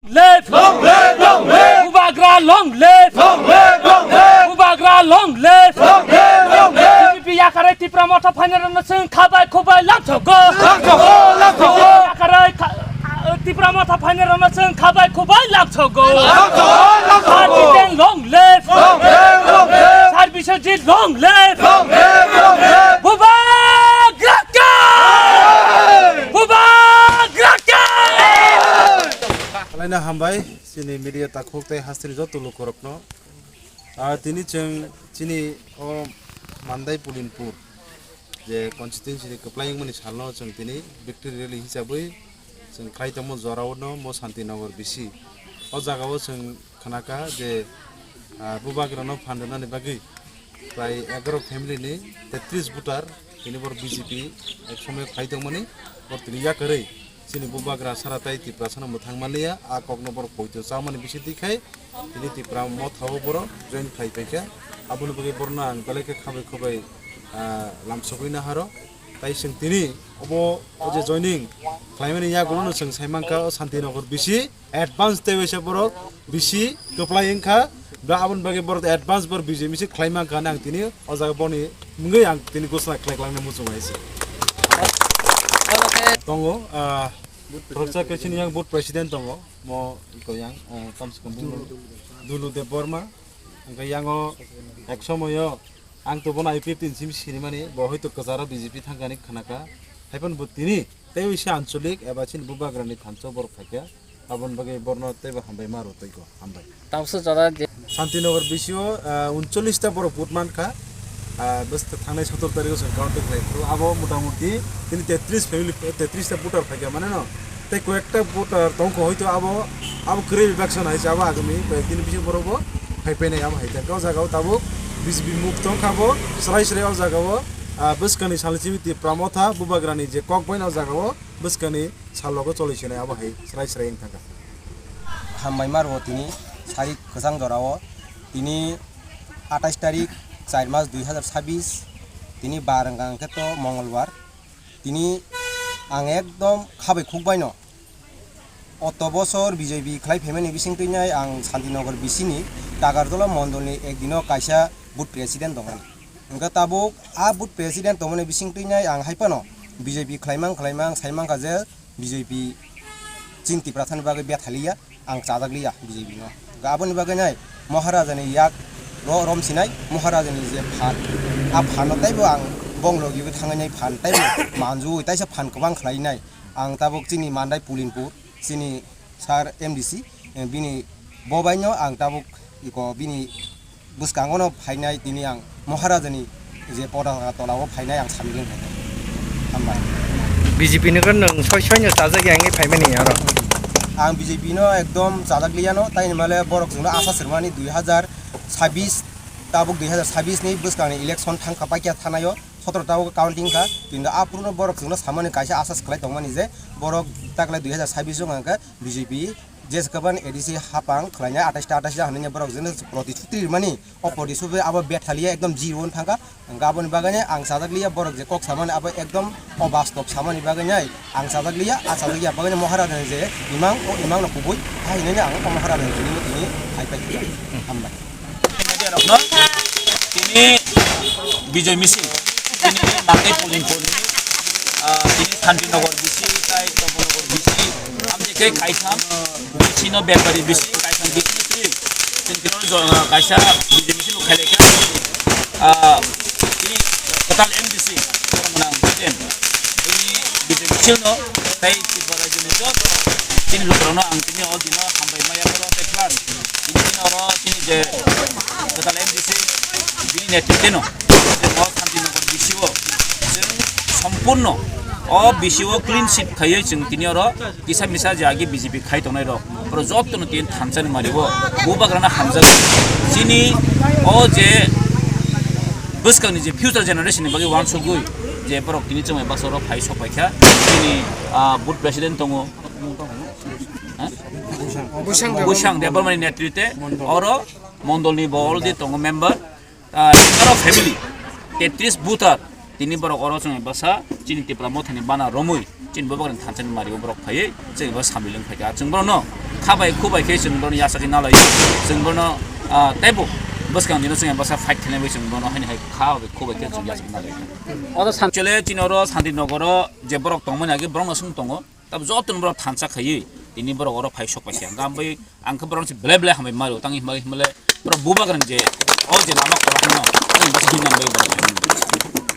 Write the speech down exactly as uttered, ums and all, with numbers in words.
Live! Long live, long live! Bubagra long live! Long live, long live! Bubagra long live! Long live, long live! B J P yakarwi Tipra Motha phainairokno chwng khabai khubai lamsogo! Lamsogo, lamsogo! Yakarwi kha-, Tipra Motha phainairokno chwng khabai khubai lamsogo! Lamsogo, lamsogo! Party ten long live! Long live, long live! Sir Biswajit long live! Long live, long live! Bubagra khe! Bubagra khe! Khlaina hambai chini media takhuk tei hasteni joto lukurokno. Ah, tini chwng chini o Mandai Pulinpur je constituency ni kwplai wngmani salno chwng tini victory rally hisabwi chwng khlai tongmo jorao no mo Santinagar bisi. O jagao chwng khnakha je, ah, Bubagrano phan rwnani bagwi prai egaroh family ni tetris voter tini bor B J P ek somoyo khlai tongmani, bor tini yakarwi chini Bubagra sara tai Tiprasano mwthang manliya, a kokno bor poito chamani bisingtwi khai tini Tipra Mothao boro join khlai paikha. Aboni bagwi borno ang belai khe khabai khubai, ah, lamsogwi naharo. Tai chwng tini obo o je joining khlaimani yagulono chwng sai mankha o Santinagar bisi advance tei waisa borok bisi kwplai wngkha. Ba aboni bagwi borok advance borok B J P si khlai mankha hwnwi ang tini o jaga boni mungwi ang tini gosna khlai klangna muchung hai se. Tongo, ah, khoroksa khe chini yang board president tongo, mo iko yang, ah, kamse kam Dulu Debbarma. Hwnkhe yango ek somoyo ang to bono I P F T ni simi sinimani, bo hoito kwcharo B J P thangkani khnakha. Haiphano bo tini teibo se ancholik eba chini Bubagrani thansa borok phaikha. Aboni bagwi borno teibo hambai ma rw twi ko, hambai. Tamsa jora je Santinagar bisio, ah, uncholish ta borok vote mankha. Ah, bwswk thangnai sotor tarikh o chwng counting khlai phuru. Abo mota moti tini tetris family, tetris ta voter phaikha mane no. Tei koyekta voter tongkha hoito abo, abo kwrwi bibak sano hai se abo agami koyek din bising borok bo phai painai abo hai tongkha. O jaga o tabuk B J P muk tongkha bo srai srai o jaga o, ah, bwskangni salni simi Tipra Motha Bubagrani je kok bai no o jaga o bwskangni sal rogo choli sinai abo hai srai srai wng thangkha. Hambai ma rwo tini sari kwchang jora o tini atais tarik char mas dui hazar chabis tini bar wngkha hwnkhe to Mongolbar. Tini ang ekdom khabai khukbaino. Oto bosor B J P khlai phaimani bising twinai ang Santinagar bisini Tagartola mondolni ekdino kaisa booth president tongmani. Hwnkhe tabuk a booth president tongmani bising twinai ang haiphano B J P khlaimang khlaimang saimankha je B J P chini Tiprasani bagwi bethaliya. Ang chajak liya B J P no. Ga aboni bagwi nai Maharajani yak ro rom sinai, Maharajani je phan, a phan no taibo ang bong logi bo thangnai phan taibo manju, taisa phan kwbang khlai nai. Ang tabuk chini Mandai Pulinpur, chini sir M D C, eh, bini bobai no ang tabuk iko bini bwskango no phainai tini ang Maharajani je Potaka tola o phainai ang samjeng khainai. Hambai. B J P ni khe nwng soi soi no chajak ya wngwi phaimani oro. Ang B J P no ekdom chajak liya no, taini male borok chwngno asa swrwmani dui hazar chabis, tabuk dui hazar chabis ni bwskangni election thang kha paikya thanaio, sotoro tabuk counting kha, kintu aphuru no borok chwngno samani kaisa asa swklai tongmani je borok taklai dui hazar chabis o hwnkha khe B J P Jesa kwbani A D C hapang khlainai atais ta atais ta hinwi borok jeno protisthuti rwmani, o protisthuti abo bethaliya ekdom zero wng thangkha. Hwnkhe aboni bagwi ang chajak liya borok je kok samani abo ekdom obastob samani bagwi ang chajak liya, a chajak liya bagwi Maharajani je imang, o imang no kubui hai hinwi ang o Maharajani tini tini hai pai hambai. Media rokno tini Bijoy Misil, tini Mandai Pulinpurni, ah, tini Santinagar bisi, tai Dharmanagar bisi, amni khe kaitham bisi no bepari bisi, kaitham bisi ni twi, tini khe jo-, ah, kaisa Bijoy Misil khailai khe, ah, tini kwtal M D C, Dharmanagar Biden, tini Bijoy Misil no, tai Tripura rajyoni joto tini lukurokno ang tini o dino hambai maya phoro tei klan. Bini oro chini je kwtal M D C bini netrite no o Santinagar B C O chwng sompurno o B C O clean sweep khaiwi chwng tini oro kisa misa je agi B J P khai tongnai rok oro jotono tini thansa ni mari o bubagrana hamjak chini o je bwskangni je future generation ni bagwi uansugwi je borok tini chwngbai baksa oro phai sok paikha chini, ah, booth president tongo. Ha? Bwsang Debbarmani netrite oro mondolni bo already tongo member. Ah, egaroh family, tetris voter, Tini borok oro chwng basa chini Tipra Mothani bana romwi chini Bubagrani thansa ni mari o borok phaiwi chwng bo samilwng phaikha. Chwng bono kha bai khu bai khe chwng bono yachakwi nalai. Chwng bono, ah, teibo bwskang dino chwng basa fight khlainai bai chwng bono haini hai kha bai khu bai khe chwng yachakwi nalai. Oro san- Chole chini oro Santi Nogoro je borok tongmani age borokno swng tongo. Tab joto borok thansa khaiwi tini borok oro phai sok paikha. Hwnkhe ang bai ang khe borok se belai belai hambai maro tang himle himle borok Bubagrani je o je lama kwrak no tini bisi hinang bai borok.